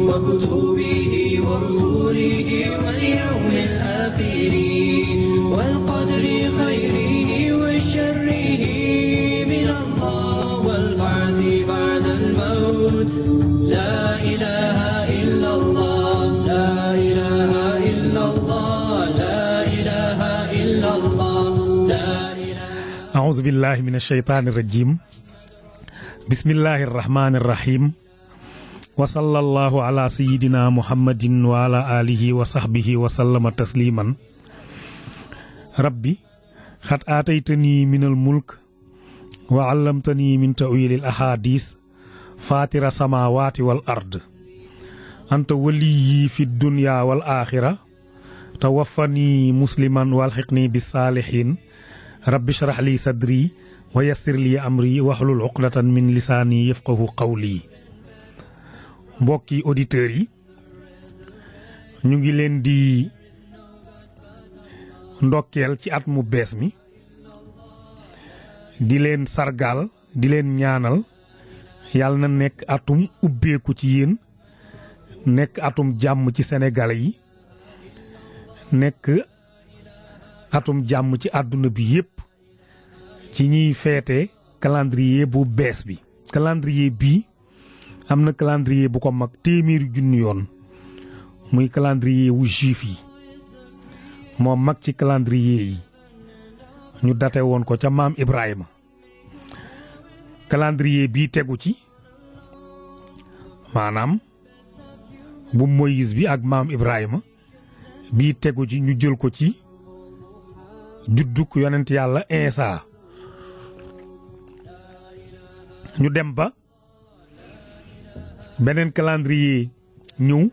وكتبه ورسله واليوم الآخر والقدر خيره وشره من الله والبعث بعد الموت لا إله إلا الله لا إله إلا الله لا إله إلا الله لا إله. أعوذ بالله من الشيطان الرجيم. بسم الله الرحمن الرحيم. وصلى الله على سيدنا محمد وعلى آله وصحبه وسلم تسليما. ربي قد آتيتني من الملك وعلمتني من تأويل الأحاديث فاطر السماوات والأرض أنت ولي في الدنيا والآخرة توفني مسلما والحقني بالصالحين رب اشرح لي صدري ويسر لي أمري واحلل عقدة من لساني يفقه قولي. mbokki auditeurs yi ñu ngi leen di ndokkeel ci at mu bees mi di leen sargal di leen ñaanal yàlla na nekk atum ubbeeku ci yéen nekk atum jàmm ci Sénégalais yi nekk atum jàmm ci àdduna bi yépp ci ñuy feete calendrier bu bees bi. calendrier bii am na calendrier bu ko mag téeméeri junni yoon muy calendrier wu juif yi moo mag ci calendrier yi ñu date woon ko ca maam Ibrahima. calendrier bii tegu ci maanaam bu Moïse bi ak maam Ibrahima bii tegu ci ñu jël ko ci judduk yonent yàlla Insa ñu dem ba beneen calendrier ñëw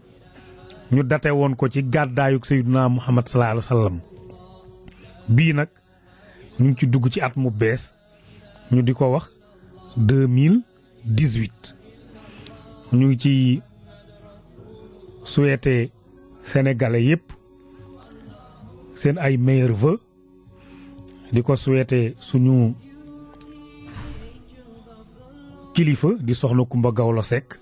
ñu date woon ko ci gàddaayuk Seydina Muhammad sallallahu alayhi wa sallam bii nag ñu ngi ci dugg ci at mu bees ñu di ko wax 2018 ñu ngi ci souhaiter sénégalais yépp seen ay meilleurs vœux di ko souhaiter suñu kilifa di soxna Kumba Gawlo Seck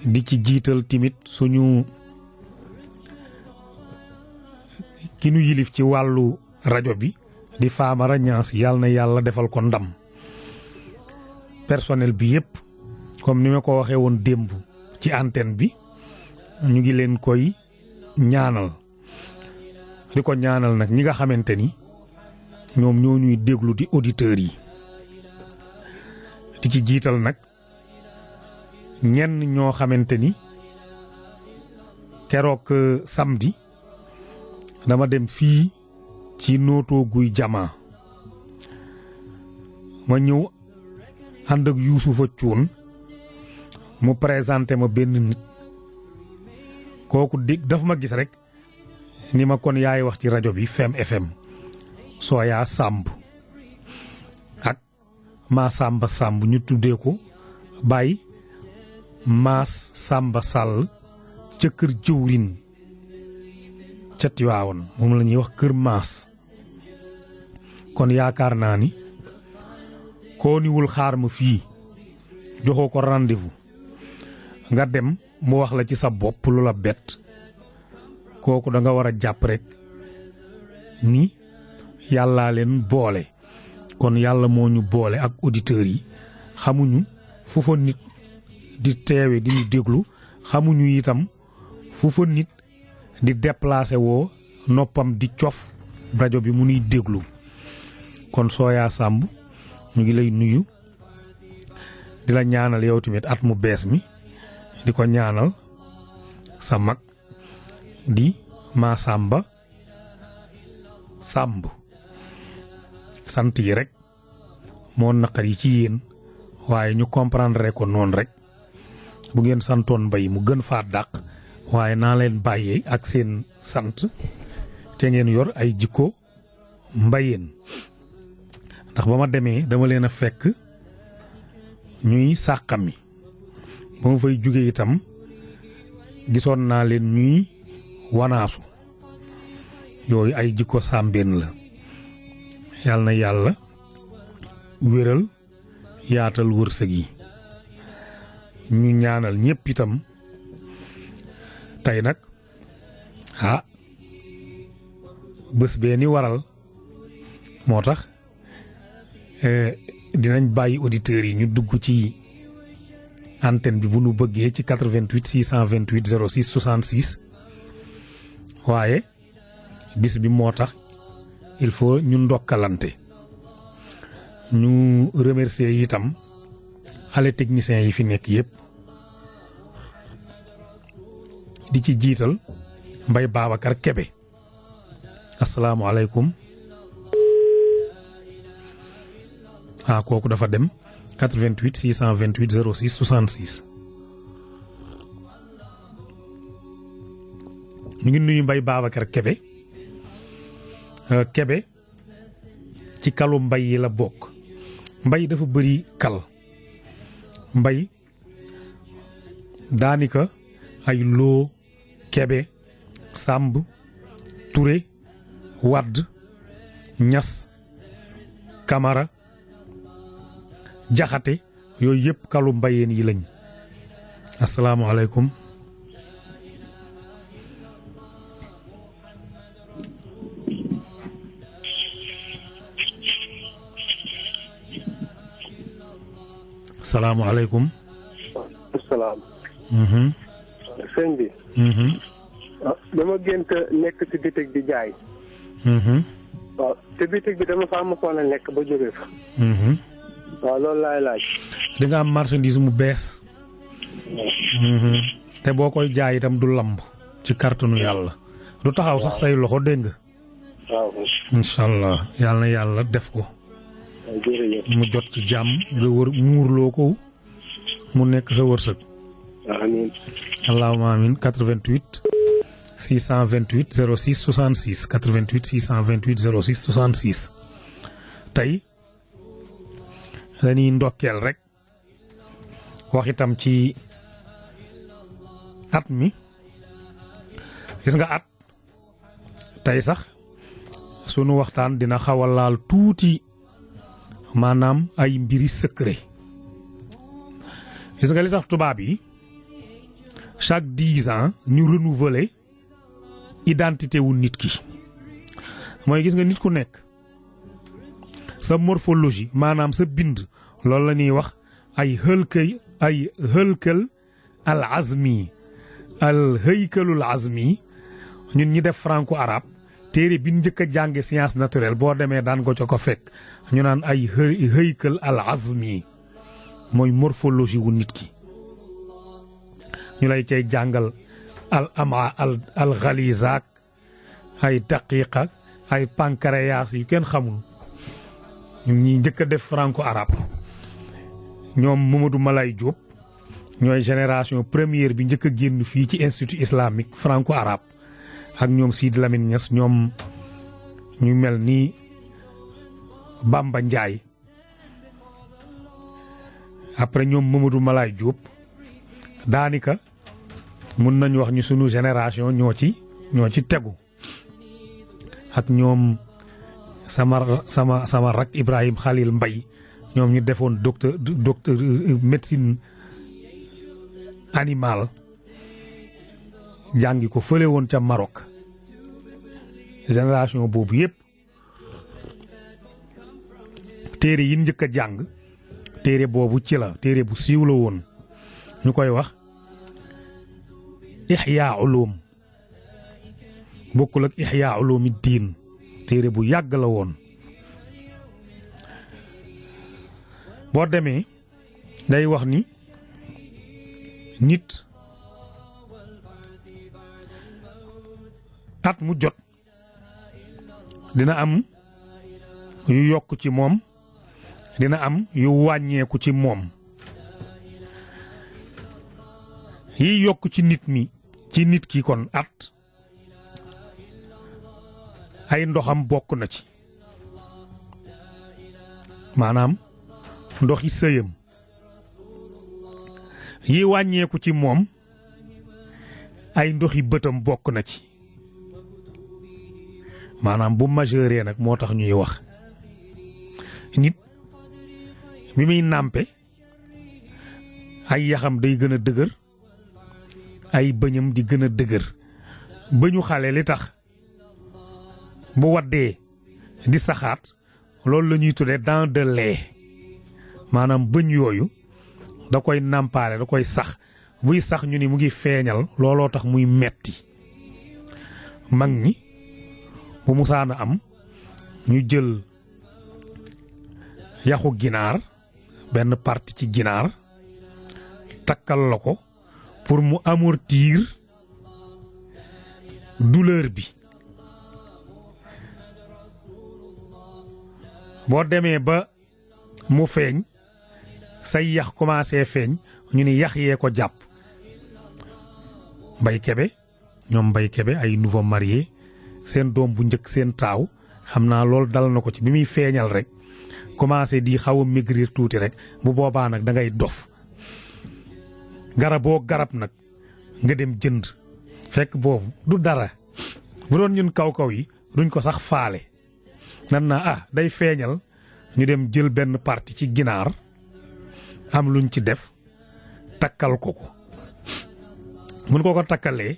di ci jiital timit suñu ki nu yilif ci wàllu rajo bi di Famara Niass yàlla na yàlla defal ko ndam. personnel bi yépp comme ni ma ko waxee woon démb ci antenne bi ñu ngi leen koy ñaanal di ko ñaanal nag ñi nga xamante ni ñoom ñoo ñuy déglu di auditeurs yi di ci jiital nag ñenn ñoo xamante ni keroog samedi dama dem fii ci nootoo guy jamaa ma ñëw ànd ak Yuusufa Cuun mu présenté ma benn nit kooku dégg dafa ma gis rek ni ma kon yaay wax ci rajo bi Fem FM Sooya Samb ak maa Samba Samb ñu tuddee ko Baye Maas Samba Sall ca kër jëwrin ca Tiwaawan moom la ñuy wax kër Maas kon yaakaar naa ni koo niwul xaar ma fii joxoo ko rendez-vous nga dem mu wax la ci sa bopp lu la bett kooku da nga war a jàpp rek ni yàllaa leen boole kon yàlla moo ñu boole ak auditeurs yi xamuñu fu fa nit di teewe di ñu déglu xamuñu itam fu fa nit di déplacé woo noppam di cof rajo bi mu nuy déglu kon Sooya Samb ñu ngi lay nuyu di la ñaanal yow tamit at mu bees mi di ko ñaanal sa mag di Massamba Samb sant yi rek moo naqar yi ci yéen waaye ñu comprendre ko noonu rek bu ngeen santoon mbay mu gën faa dàq waaye naa leen bàyyee ak seen sant te ngeen yor ay jikko mbayeen ndax ba ma demee dama leen a fekk ñuy sàqami ba ma fay jóge itam gisoon naa leen ñuy wanaasu yooyu ay jikko sàmbeen la yàlla na yàlla wéral yaatal wërsëg yi ñu ñaanal ñëpp itam tey nag bés bee ni waral moo tax dinañ bàyyi auditeurs yi ñu dugg ci antenne bi bu nu bëggee ci 88 628 06 66 waaye bis bi moo tax il faut ñu ndokkalante ñu remercier itam xale techniciens yi fi nekk yépp di ci jiital Mbaye Babacar Kebe asalaamaaleykum kooku dafa dem 88 628 06 66 ñu ngi nuyu Mbaye Babacar Kebe Kebe ci kalu mbay yi la bokk mbay dafa bëri kal mbay daanaka ay loo Kebe Samb Touré Wadd Ñas Kamara Jaxate yooyu yëpp kalu mbayeen yi lañ asalaamaaleykum asalaamaaleykum asalaam sëñ bi dama gént nekk ci bitig di jaay waaw te bitig bi dama fa amoon a nekk ba jóge fa waaw loolu laay laaj di nga am marchandise mu bees te boo koy jaay itam du lamb ci kàttanu yàlla du taxaw sax say loxo dégg nga waaw incha allah yàlla na yàlla def ko mu jot ci jàmm nga wër muurloo ko mu nekk sa wërsëg amiin allahumma amin 88 628 06 66 88 628 06 66 tey dañuy ndokkeel rek wax itam ci at mi gis nga at tey sax sunu waxtaan dina xaw a laal tuuti maanaam ay mbiri secret gis nga li tax tubaab yi chaque 10 ans ñu renouveler identité wu nit ki mooy gis nga nit ku nekk sa morphologie maanaam sa bind loolu la ñuy wax ay hëykal al azmi al hëykalul azmi ñun ñi def franco arabe téere bi njëkk a jànge science naturelle boo demee daan ko ko fekk ñu naan ay hëykal al azmi mooy morphologie wu nit ki ñu lay cay jàngal al ama al ghalizaak ay daqiqa ay pancréas yu kenn xamul ñun ñi njëkk a def franco arabe ñoom Mamadou Malay Diop ñooy génération première bi njëkk a génn fii ci institut islamique franco arabe ak ñoom Sidi Lamine Niass ñoom ñu mel ni Bamba Ndiaye après ñoom Mamadou Malay Diop daanaka mun nañu wax ñu sunu génération ñoo ci tegu ak ñoom sama rak Ibrahim Khalil Mbaye ñoom ñu defoon docteur médecine animale jàngi ko fële woon ca Maroc génération boobu yépp téere yi njëkk a jàng téere boobu ci la téere bu siiw la woon ñu koy wax Ihya Ulum bokkul ak Ihya Ulumi diin téere bu yàgg la woon boo demee day wax ni nit at mu jot dina am yu yokk ci moom dina am yu wàññeeku ci moom yi yokk ci nit ki kon at ay ndoxam bokk na ci maanaam ndoxi sëyam yi wàññeeku ci moom ay ndoxi bëtam bokk na ci maanaam bu majeure nag moo tax ñuy wax nit bi muy nàmpe ay yaxam day gën a dëgër ay bëñam di gën a dëgër bëñu xale li tax bu waddee di saxaat loolu la ñuy tuddee dents de lait maanaam bëñ yooyu da koy nàmpaale da koy sax buy sax ñu ni mu ngi feeñal looloo tax muy metti mag ñi bu musaana am ñu jël yaxu ginaar benn partie ci ginaar takkal la ko pour mu amortir douleur bi boo demee ba mu feeñ say yax commencé feeñ ñu ni yax yee ko jàpp Mbay Kebe ñoom Mbay Kebe ay nouveau marié seen doom bu njëkk seen taaw xam naa loolu dal na ko ci bi muy feeñal rek commencé di xaw a maigrir tuuti rek bu boobaa nag da ngay dof garaboo garab nag nga dem jënd fekk boobu du dara bu doon ñun kaw-kaw yi duñ ko sax faale nan naa day feeñal ñu dem jël benn partie ci ginaar am luñ ci def takkal ko mun ko takkalee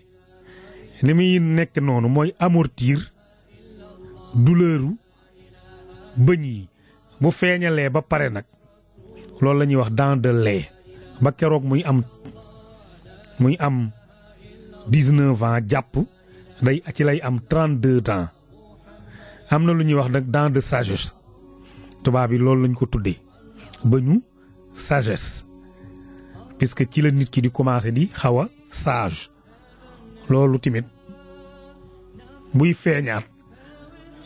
li muy nekk noonu mooy amortir douleuru bëñ yi bu feeñalee ba pare nag loolu la ñuy wax dents de lait ba keroog muy am 19 ans jàpp day ci lay am 32 ans am na lu ñuy wax nag dents de sagesse tubaab bi loolu lañ ko tuddee bëñu sagesse puisque ci la nit ki di commencer di xaw a sage loolu tamit buy feeñaat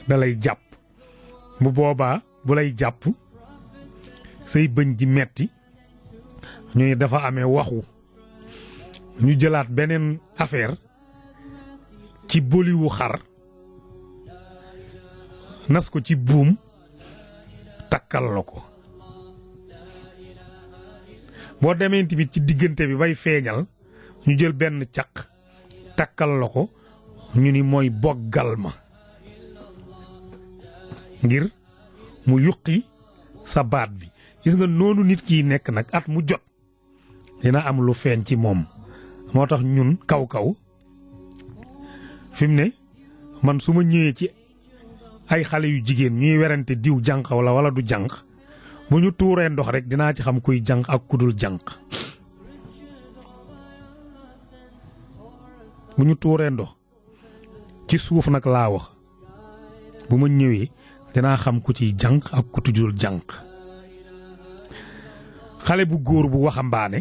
da lay jàpp bu boobaa bu lay jàpp say bëñ di metti ñuy dafa amee waxu ñu jëlaat beneen affaire ci boliwu xar nas ko ci buum takkal la ko boo demee tamit ci diggante bi bay feeñal ñu jël benn caq takkal la ko ñu ni mooy boggal ma ngir mu yuqi sa baat bi gis nga noonu nit kiy nekk nag at mu jot dina am lu feeñ ci moom moo tax ñun kaw-kaw fi mu ne man su ma ñëwee ci ay xale yu jigéen ñuy werante diw jànq wala du jànq bu ñu tuuree ndox rek dinaa ci xam kuy jànq ak kudul jànq bu ñu tuuree ndox ci suuf nag laa wax bu ma ñëwee dinaa xam ku ciy jànq ak ku tujul jànq xale bu góor bu waxambaane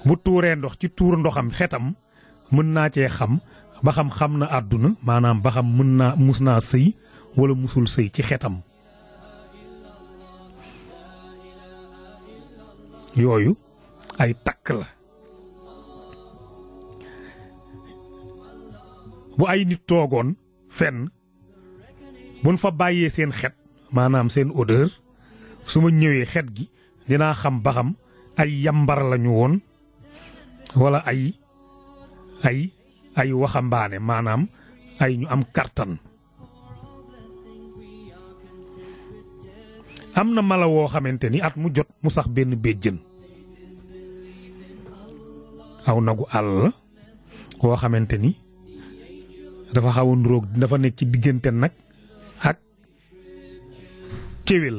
bu tuuree ndox ci tuur ndoxam xetam mën naa cee xam ba xam na àdduna maanaam ba xam mus naa sëy wala musul sëy ci xetam yooyu ay takk la bu ay nit toogoon fenn buñ fa bàyyee seen xet maanaam seen odeur su ma ñëwee xet gi dinaa xam ba xam ay yambar lañu woon wala ay waxambaane maanaam ay ñu am kartan am na mala woo xamante ni at mu jot mu sax benn béjjën aw nagu àll la woo xamante ni dafa xaw a nduróog dafa nekk ci diggante nag ak kéwél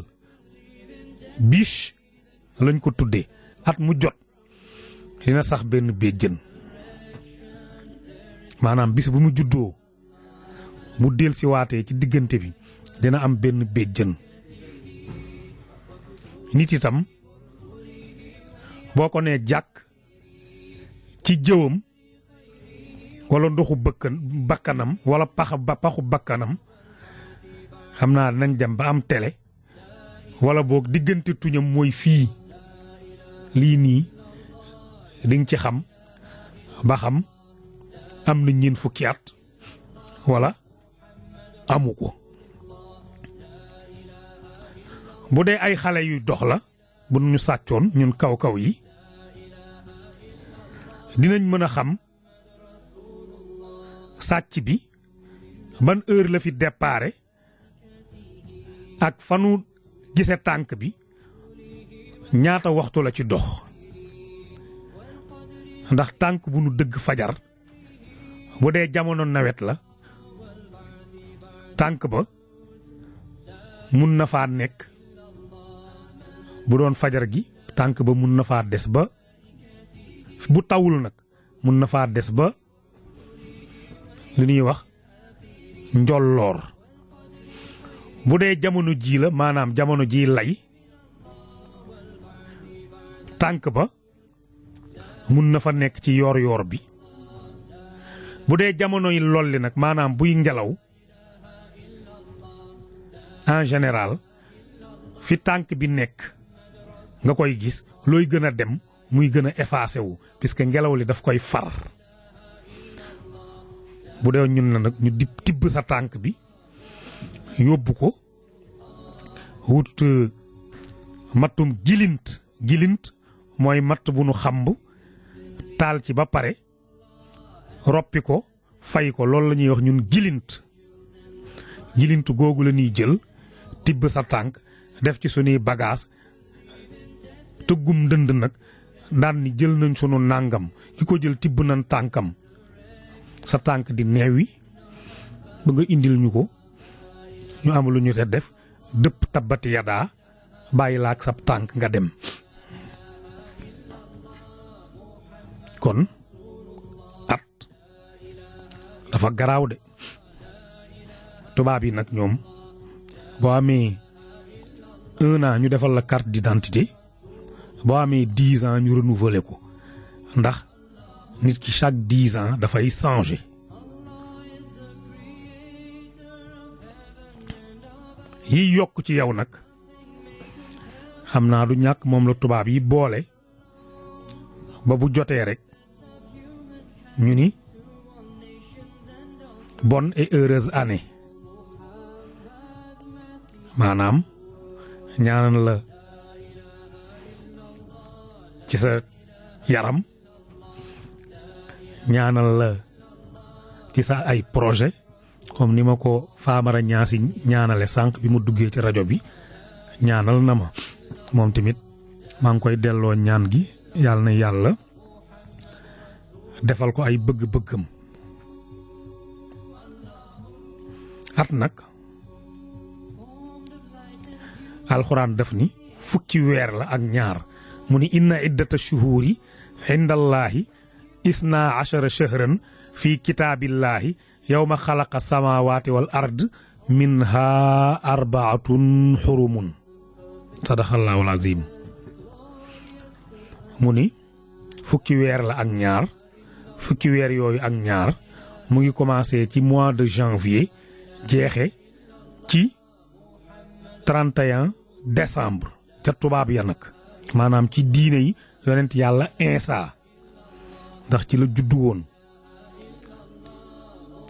biche lañ ko tuddee at mu jot dina sax benn béjjën maanaam bis bu mu juddoo mu del si waatee ci diggante bi dina am benn béjjën nit itam boo ko nee jàkk ci jëwam wala ndoxu bakkanam wala paxu bakkanam xam naa nañ dem ba am télé wala boog diggante tuñam mooy fii lii nii diñ ci xam ba xam am na ñeen fukki at wala amu ko bu dee ay xale yu dox la bu ñu sàccoon ñun kaw-kaw yi dinañ mën a xam sàcc bi ban heure la fi déparé ak fanu gise tànk bi ñaata waxtu la ci dox ndax tànk bu nu dëgg fajar bu dee jamono nawet la tànk ba mun na faa nekk bu doon fajar gi tànk ba mun na faa des ba bu tawul nag mun na faa des ba li ñuy wax njolloor bu dee jamono ji la maanaam jamono ji lay tànk ba mun na fa nekk ci yoor bi bu dee jamono yi lolli nag maanaam buy ngelaw en général fi tànk bi nekk nga koy gis looy gën a dem muy gën a effacé wu puisque ngelaw li daf koy far bu dee ñun na nag ñu di tibb sa tànk bi yóbbu ko wut mattum gilint mooy matt bu nu xamb taal ci ba pare roppi ko fay ko loolu la ñuy wax ñun gilint googu la ñuy jël tibb sa tànk def ci sunuy bagage tëggum ndënd nag daan ni jël nañ sunu nàngam ki ko jël tibb nañ tànkam sa tànk di neewi ba nga indil ñu ko ñu am lu ñu te def dëpp tabbati yadaa bàyyi la ak sab tànk nga dem kon at dafa garaaw de tubaab yi nag ñoom boo amee 1 an ñu defal la carte d'identité boo amee 10 ans ñu renouveler ko ndax nit ki chaque 10 ans dafay changer yi yokk ci yow nag xam naa du ñàkk moom la tubaab yi boole ba bu jotee rek ñu ni bonne et heureuse année maanaam ñaanal la ci sa yaram ñaanal la ci sa ay projet comme ni ma ko Famara Ñaasi ñaanale sànq bi mu duggee ci rajo bi ñaanal na ma moom tamit maa ngi koy delloo ñaan gi yàlla na yàlla defal ko ay bëgg-bëggam at nag alxuraan def ni fukki weer la ak ñaar mu ni inna iddata shuhuri indallaahi 12 shahran fi kitaabillahi yawma xalaqa samaawaati wal ard minha 4 xurumun sadaqallahul azim mu ni fukki weer la ak ñaar fukki weer yooyu ak ñaar mu ngi commencé ci mois de janvier jeexe ci 31 décembre ca tubaab ya nag maanaam ci diine yi yonent yàlla Insa ndax ci la juddu woon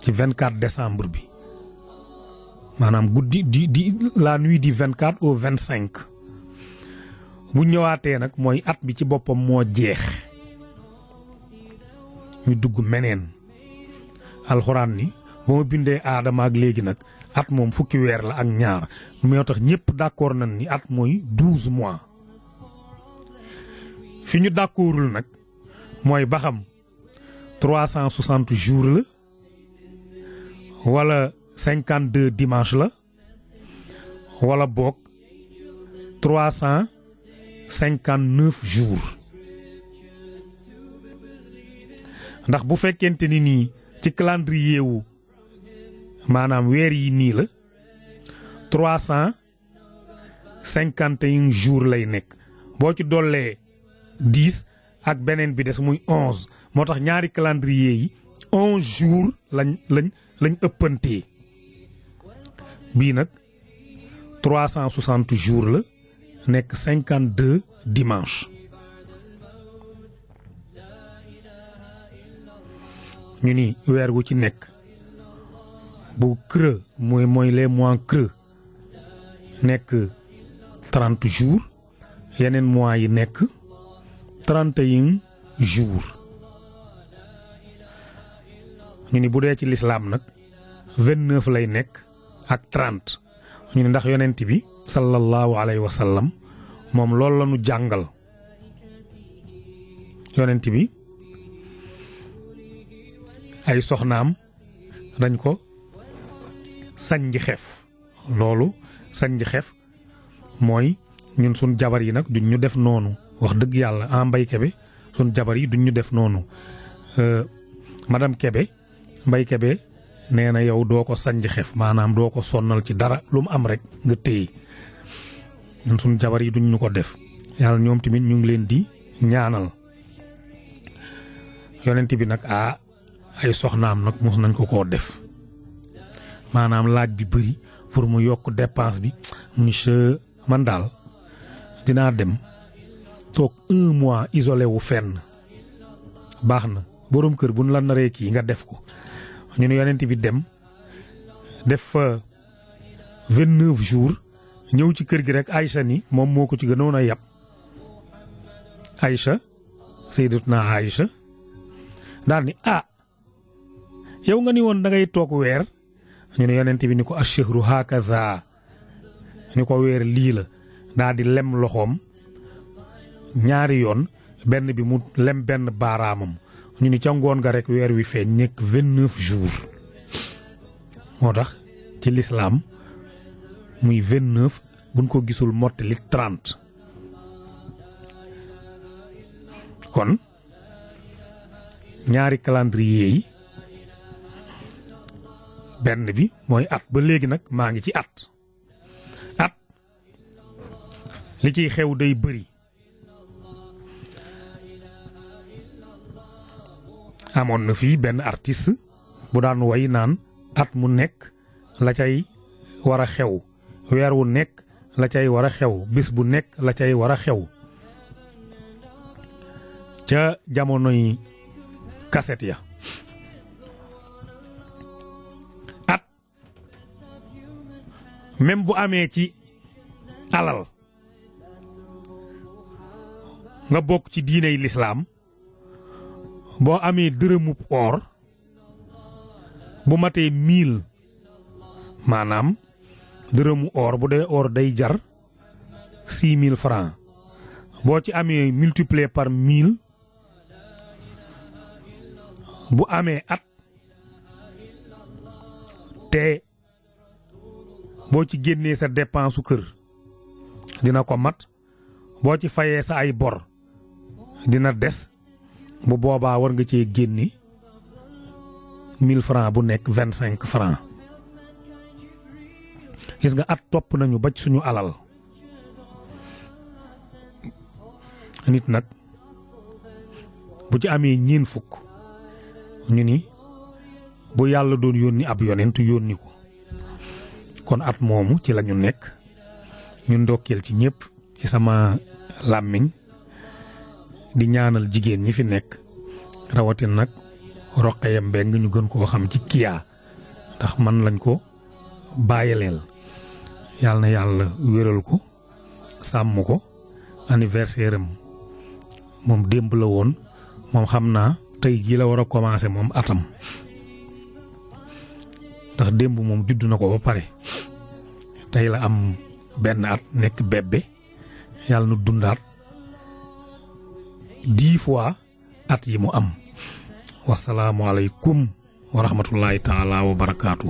ci 24 décembre bi maanaam guddi di la nuit du 24 au 25 bu ñëwaatee nag mooy at bi ci boppam moo jeex ñu dugg meneen alxuraan ni ba ma bindee aadama ak léegi nag at moom fukki weer la ak ñaar moo tax ñëpp d'accord nañ ni at mooy 12 mois fi ñu d'accordul nag mooy ba xam 360 jours la wala 52 dimanche la wala boog 359 jours ndax bu fekkente ni nii ci calendrier wu maanaam weer yi nii la 351 jours lay nekk boo ci dollee 10 ak beneen bi des muy 11 moo tax ñaari calendrier yi 11 jours lañ ëppantee bii nag 360 jours la nekk 52 dimanche ñu ni weer wu ci nekk bu creux mooy les mois creux nekk 30 jours yeneen mois yi nekk 31 jours ñu ni bu dee ci lislaam nag 29 lay nekk ak 30 ñu ni ndax yonent bi sallallahu alayhi wa sallam moom loolu la ñu jàngal yonent bi ay soxnaam dañ ko sañji xef loolu sañji xef mooy ñun sun jabar yi nag duñ ñu def noonu wax dëgg yàlla en Mbay Kebe sun jabar yi duñ ñu def noonu madame Kebe Mbay Kebe nee na yow doo ko sañji xef maanaam doo ko sonnal ci dara lu mu am rek nga téye ñun sun jabar yi duñ ñu ko def yàlla ñoom tamit ñu ngi leen di ñaanal yonent bi nag ay soxnaam nag mos nañ ko koo def maanaam laaj bi bëri pour mu yokk dépense bi monsieur man daal dinaa dem toog 1 mois isolé wu fenn baax na borom kër bu nu la naree kii nga def ko ñu ne yonent bi dem def fa 29 jours ñëw ci kër gi rek Aïcha ni moom moo ko ci gënoon a yab Aïcha sayyidatuna Aïcha daal ni yow nga ni woon da ngay toog weer ñu ne yonent bi ni ko ashhuru hakaza ni ko weer lii la daal di lem loxoom ñaari yoon benn bi mu lem benn baaraamam ñu ni ca ngoon nga rek weer wi feeñ nekk 29 jours moo tax ci lislaam muy 29 buñ ko gisul mottali 30 kon ñaari calendrier yi benn bi mooy at ba léegi nag maa ngi ci at li ciy xew day bëri amoon na fii benn artiste bu daan way naan at mu nekk la cay war a xew weer wu nekk la cay war a xew bis bu nekk la cay war a xew ca jamonoy kaset ya at même bu amee ci alal nga bokk ci diiney lislaam boo amee dërëmub or bu matee 1000 maanaam dërëmu or bu dee or day jar 6000 francs boo ci amee multiplié par 1000 bu amee at te boo ci génnee sa dépense su kër dina ko mat boo ci fayee sa ay bor dina des bu boobaa war nga cee génne 1000 francs bu nekk 25 francs gis nga at topp nañu ba suñu alal nit nag bu ci amee ñeen fukk ñu ni bu yàlla doon yónni ab yonent yónni ko kon at moomu ci lañu nekk ñu ndokkeel ci ñëpp ci sama làmmiñ di ñaanal jigéen ñi fi nekk rawatin nag Roqaya Mbeng ñu gën koo xam ci Kiya ndax man lañ ko bàyyileel yàlla na yàlla wéral ko sàmm ko anniversaire am moom démb la woon moom xam naa tey jii la war a commencer moom atam ndax démb moom judd na ko ba pare tey la am benn at nekk bébé yàlla nu dundaat 10 fois at yi mu am wasalaamu aleykum wa rahmatullahi taala wa barakaatu.